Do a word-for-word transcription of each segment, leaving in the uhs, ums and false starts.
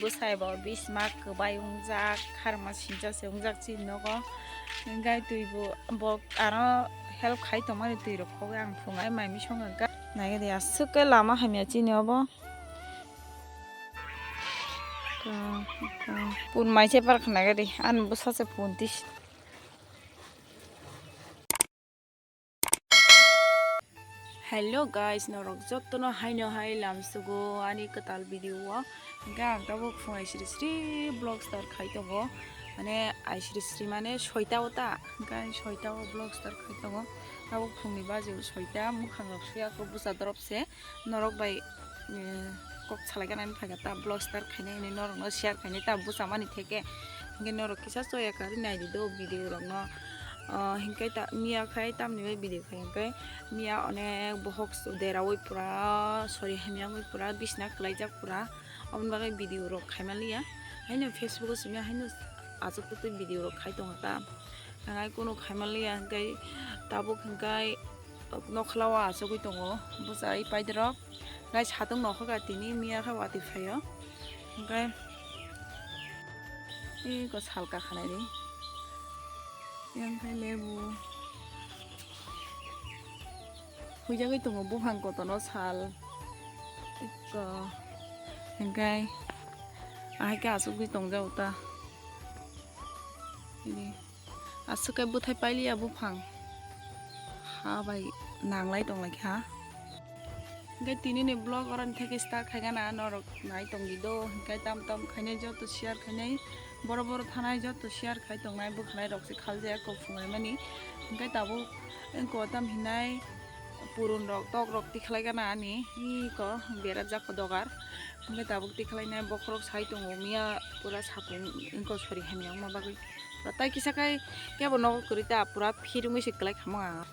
Bwsai bo bisma kwbai wngjak, kharma sincha se wngjak chini nogo. Hingkai twi bo, bo ano help khai tongmani twi rok khogwi ang phungai mai misong hwnkha. Naigadi aswk khe lama hamya chini obo. Pun mai se par khna gadi, ani bwsa se pun tis. Hello guys, norok jottono haino hai lamsugo ani kwtal video o. Hingke ang tabuk phung aisiri siri vlog start khai tongo. Mane aisiri siri mane soita o ta. Hingke ang soita o vlog start khai tongo. Tabuk phungni baji o soita, mukhang rok suya ko bwsa dorop se. Norok bai, eh, kok salai gana phaikha ta vlog start khainai hinui norokno share khainai ta bwsa mani theke. Hingke norok kisa choya karwi naidi do video rokno. Ah, hingke ta miya khai tamni bai video khai hingke miya onek bohok deraui pura sori hamya wngwi pura bisna kwlaijak pura. Oboni bagwi video rok khai manliya. Haino Facebook o simi haino achuk twi video rok khai tongo ta. Hingke kunu khai manliya hingke tabuk hingke nokhola o achugwi tongo bwsa pai dorop. Hingke satung nokhoka tini miya khe watwi phaio. Hingke eko salka khanai ni. Yang khai lebu. Huijagwi tongo buphang kotorno sal. Eko. Hingke ahai khe achukgwi tongjago ta. Ini. Aswk khe bwthai pailiya buphang. Ha bai nanglai tonglaikha. Hingke tini ni vlog oroni theke start khaigana norok nai tongdi do. Hingke tam tam khainai joto share khainai. Boro boro thanai joto share khai tongnai bwkhanai rok se khaljaya kok phungai mani. Hingke tabuk engko tam hinai purun rok tok rok tikhlai gana ani. Iko berajak dogar. Hingke tabuk tikhlai nai bokhorok sai tongo miya pura sapung engko sori hamya wngma bagwi. Tai kisa kai kebo nogo kwrwi ta pura phirungwi se kwlai khamung ang.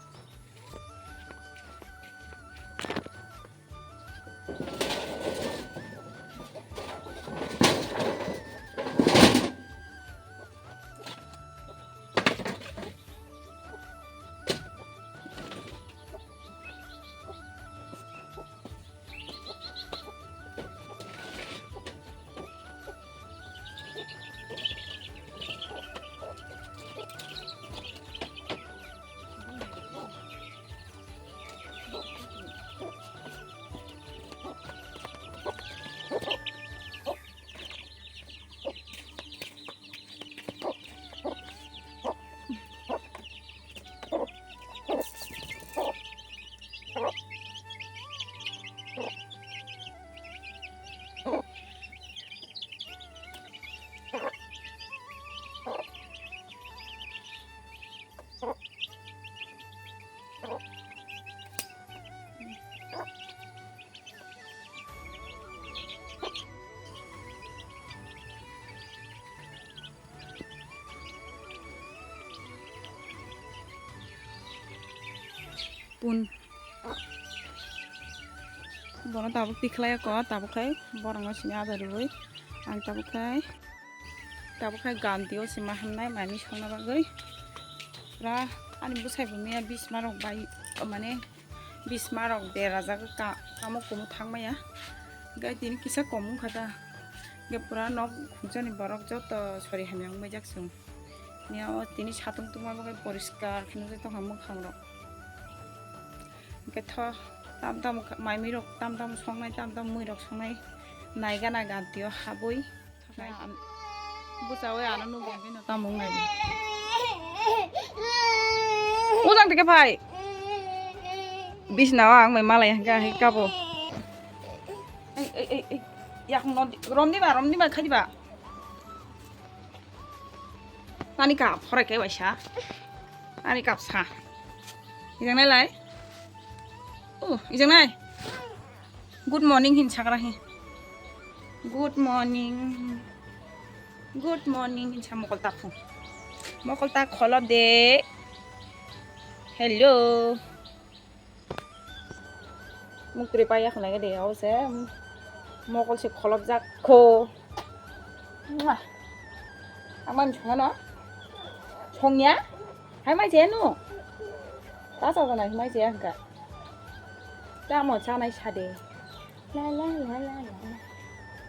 Pun. Bono tabuk tikhlai ko, tabuk khai borokno sini ada rwui. Ang tabuk khai, tabuk khai ganti o sima hamnai mani songna bagwi. Pura ani bwsai bo miya bisma rok bai, mane bisma rok berajak ka-, kamo kumu thangmaya. Gai tini kisa kom wngkha ta. Ge pura nok khungjani borok joto sori hamya wngmai jak chwng. Miya o tini satung tungma bagwi poriskar khe nukjak tongkha mwkhang rok. Hwnkhe tho tam tam mai mui rok tam tam songnai, tam tam mui rok songnai nai gana ganti o habwi. Bwchaui ano nukya hwnkhe no tamo wngnai. Ujang tike phai. Bisna o ang bai malai hwnkhe ahai kabo. Ei, ei, ei, ei. Yak no romdi ba, romdi ba, khadi ba. Nani kap, horai khe waisa. Ani kap sa. Ijang nai lai. Oh, ijang nai. Good morning hin sakra hi. Good morning. Good morning hin sa mokol tak phung. Mokol tak kholop de. Hello. Muktri paiya khwnaikhe de, o se mokol se kholopjak kho. Mwah. Amani songano? Songya? Hai mai chaya no? Ta sa jana hai mai chaya hwnkha. Tamo chanai sade. La la la la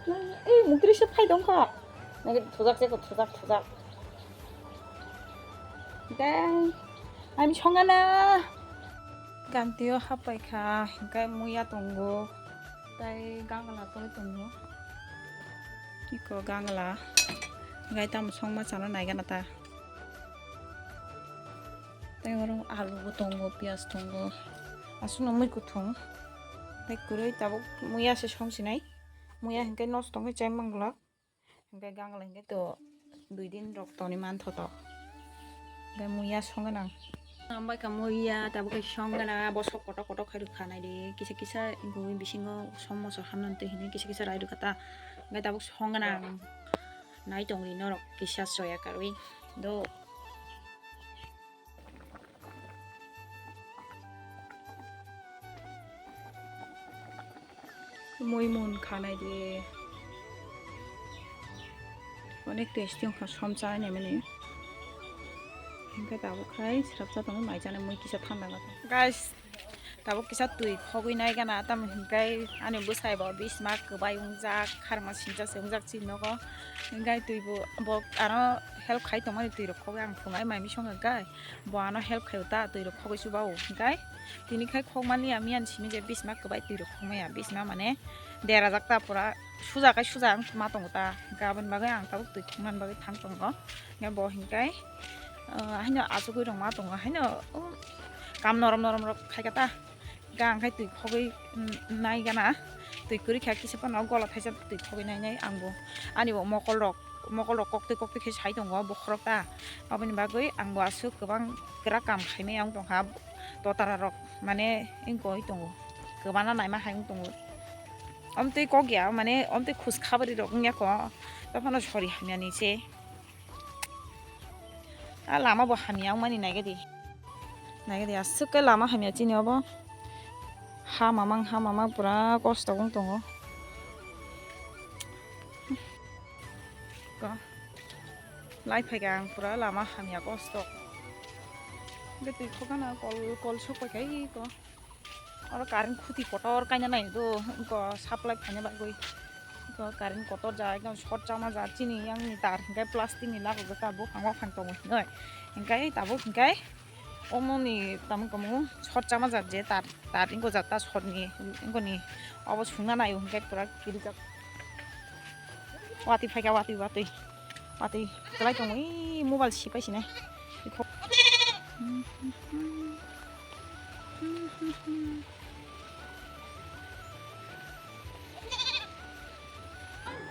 la. Ei, mukri se phai dong kha. Nang thujak se ko, thujak, thujak. Dai, I'm songana. Gantio hapai kha, hingkai muya tongo. Tai gangla toi tongo. Iko gangla. Hingkai tamo songma chana naigana ta. Tai oro alu bo tongo, piyaj tongo. Aswkno mui kuthung. Tai kwrwi tabuk muya se song sinai. Muya hingke nosto wngwi chai manglak. Hingke gangla hingke to dui din rok toni manthoto. Hingke muya song gwnang. Ang bai ka muya tabuk khe song gwnang, bosok kotok kotok khai rwkha naidi. Kisa kisa gumi bisingo som moso hamnani twi hinwi kisa kisa rai rwkha ta. Hingke tabuk song gwnang. Nai tongwi norok kisa soya karwi. Do. Mui mun khanai de. Onek tasty wngkha som chai nai mani. Hingke tabuk khai srapsa tongo mai chana mui kisa thanda laga. Guys, tabuk kisa twi khogwi nai gana tamo hingkai ani bwsai bo bisma kwbai wngjak kharma sincha se wngjak chini nogo. Hingkai twi bo bo ano help khai tongmani twi rok khogwi ang phungai mai misong hingkai. Bo ano help khaio ta, twi rok khogwi chuba o. Hingkai tini khai khokmani ya miyan simi je bisma kwbai twi rok khokmaya. Bisma mane derajak ta pura suja kai suja ang ma tongo ta. Hingkhe aboni bagwi ang tabuk twi khoknani bagwi thang tongo. Hingkhe bo hingkai, ah, haino achugwi rok ma tongo. Haino, um, kam norom norom rok khaika ta. Hingkhe ang khai twi khogwi, um, nai gana. Twi kwrwi kha kisa phano gola thaisa twi khogwi nai nai ang bo. Ani bo mokol rok. Mokol rok koktwi koktwi khe sai tongo bokhorok ta. Aboni bagwi ang bo aswk kwbang kwrak kam khaimaya wng tongkha. Totara rok mane wngkoi tongo. Kwbana naima hai wng tongo. Omtwi kok ya mane omtwi khus khabari rok wngya ko. Tophano sori hamya ni se. A lama bo hamya wngmani naigadi. Naigadi aswk khe lama hamya chini obo. Ha mamang ha mamang pura kosto wng tongo. Ko. Lai phaikha ang pura lama hamya kosto. Hwnkhe twi khoknano kol kol sok paikha iko. Oro current khuti kotor kaina nai do, iko supply phaina bagwi. Iko current kotor ja, ekdom short chama ja, chini yang ni tar hwnkhe plastic ni lagojak ta buphang buphang tongo hinoi. Hwnkhe tabuk hwnkhe Omoni tamo tamo short chama jat je tar tar ingo jat ta short ni ingo ni obo sungna naio hwnkhe pura kirijak. Watwi phaikha watwi watwi watwi kwlai tongo ii mobile sipai sinai.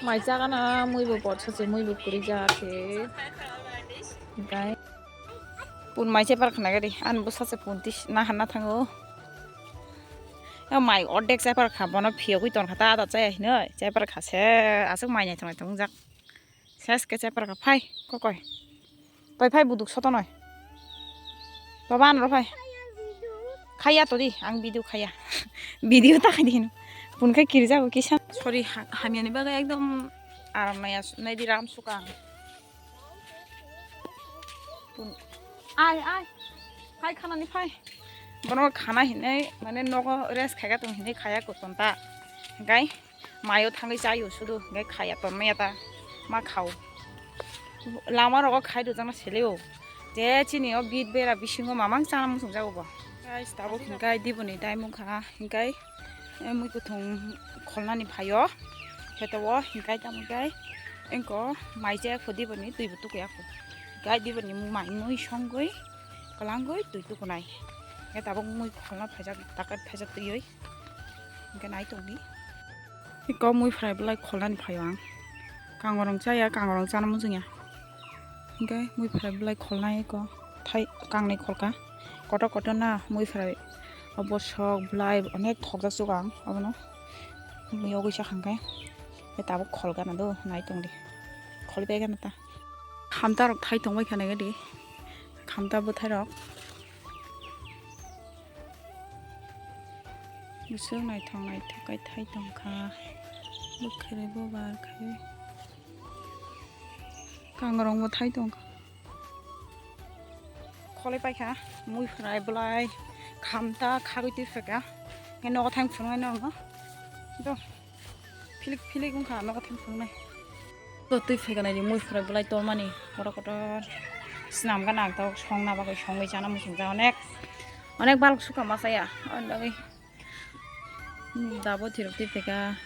Mai chagana mui bo botsa se mui bo kwrwi ja se. Hwnkhe pun mai chepar khna gari ani bwsa se pun tis na hanna thango. Ya mai ordek chepar kha bono phiyogwi ton kha ta ada chaya hinoi chepar kha se aswk mai naithok naithok wngjak. Ses khe chepar kha phai kokoi. Toi phai buduk sotonoi. Baba anro phai. Khaya to di, ang video khaya. Video ta khai di hino. Pun khai kiri jago kisa. Sorry, ha-, hamya ni bagwi ekdom aram nai as-, nai di ram suka. Pun. Ai, ai. Phai khana ni phai. Bono khana hinai, mane nogo rest khaika tong hinai khaya ko tonta. Gai. Mayo thangwi chayo sudu, hwnkhe khaya tonmaya ta ma khao. Lama rogo khai rwjakna seleo. Je chini o bit bera bisingo mamang chana muchungjago bo. Guys, tabuk hwnkhe diboni daimung kha, hwnkhe, eh, mui kuthung kholnani phaio. Kheto o hwnkhe tamo khe engko mai chaya kho diboni twi bo tukuya kho. Hwnkhe diboni mai mui songwi kwlangwi twi tukunai. Hwnkhe tabuk mui kholna phaijak, takat phaijak twiwi. Hwnkhe nai tongdi. Iko mui phrai belai kholnani phaio ang. Kangrong chaya, kangrong chana muchungya. Hwnkhe mui phrai belai kholnai iko. Thai kangnai kholka. Kotor kotor na mui phrai. O bosok, belai onek thokjak sugo ang obono. Mui yogwi sa hwnkhe. Hwnkhe tabuk kholgana do, nai tongdi. Kholi paigana ta. Khamta rok thai tongbai kha naikhe di. Khamta bwthai rok. Bwswk naithok naithok khe thai tongkha. Bwkhwrwi bo bar khai. Kangrong bo thai tongkha. Kholwi paikha, mui phwrai bwlai khamta khagwi twi phaikha. Hwnkhe nogo thang phunuknai norokno. Do. Philik philik wngkha nogo thang thang nai. To twi phaiganai ni mui phurai bolai tormani kotor kotor. Snam gana ang tabuk songna bagwi songwi chana muchung ja onek, onek balok sukha ma chaya. Aboni bagwi, hmm, dabo thwirok twi phaikha.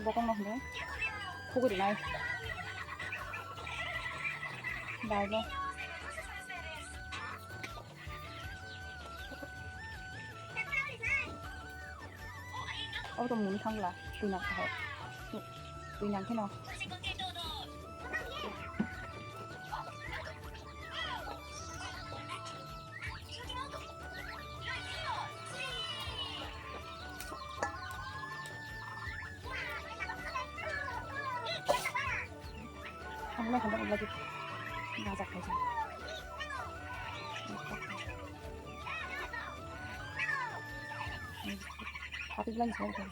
Bokong no hwnwi khugui rwnai. Dai bo. Abo to muni thangla, twi nang kha. Twi nang kheno. Ang lai khandang lagi. Gajak kaisa. Tapi bilang saya.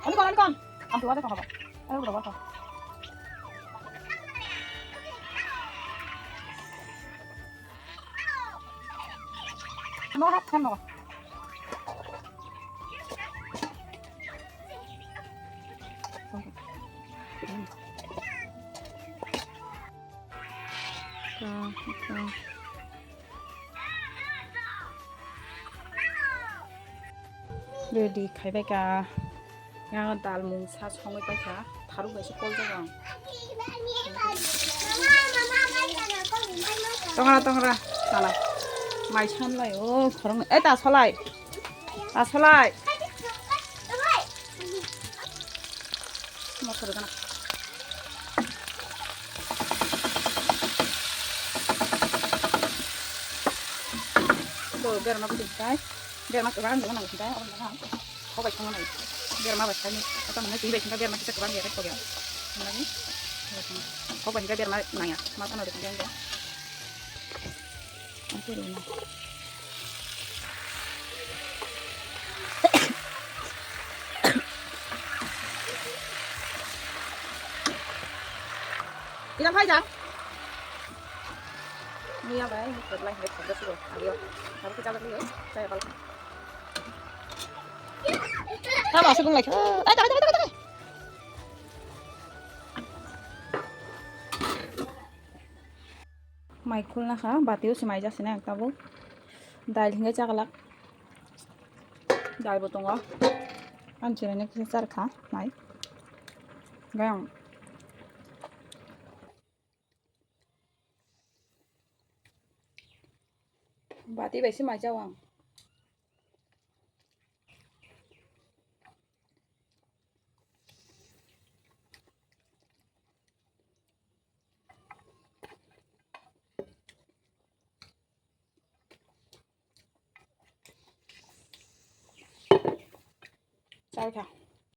Ani kon, ani kon. Ang tuwa de kon haba. Ayo, udah, udah. No, hap, kan, no. Ready khaibai ka. Yang dal mungsa songwi paikha. Tharuk bai se kol jago ang. Tongra, tongra. Tala. Mai sanlai. O, khorong. Eh, ta solai. Ta solai. Mosoro gana. Bo berma bwtwi kai. Berma kwbang nang nang kai. Obo nang. Kok bai thangma nai. Berma bai kai. Ata mana twi bai thangma berma kisa kwbang ya ko ya. Nani. Kok bai berma nang ya. Mata no de. Ilang phai jang. Muya bai, ni kok lai, ni kok sugo. Ayo. Harus kita lagi ya. Saya kalau. Tama sukung lai. Ai, tai, tai, tai, tai. Mai khulna kha, batio se mai jasina ang tabuk. Dail hingai chaklak. Dail bo tongo. Ang chini kisa char kha mai. Gayang. Bati bai se mai chao ang. Chai kha.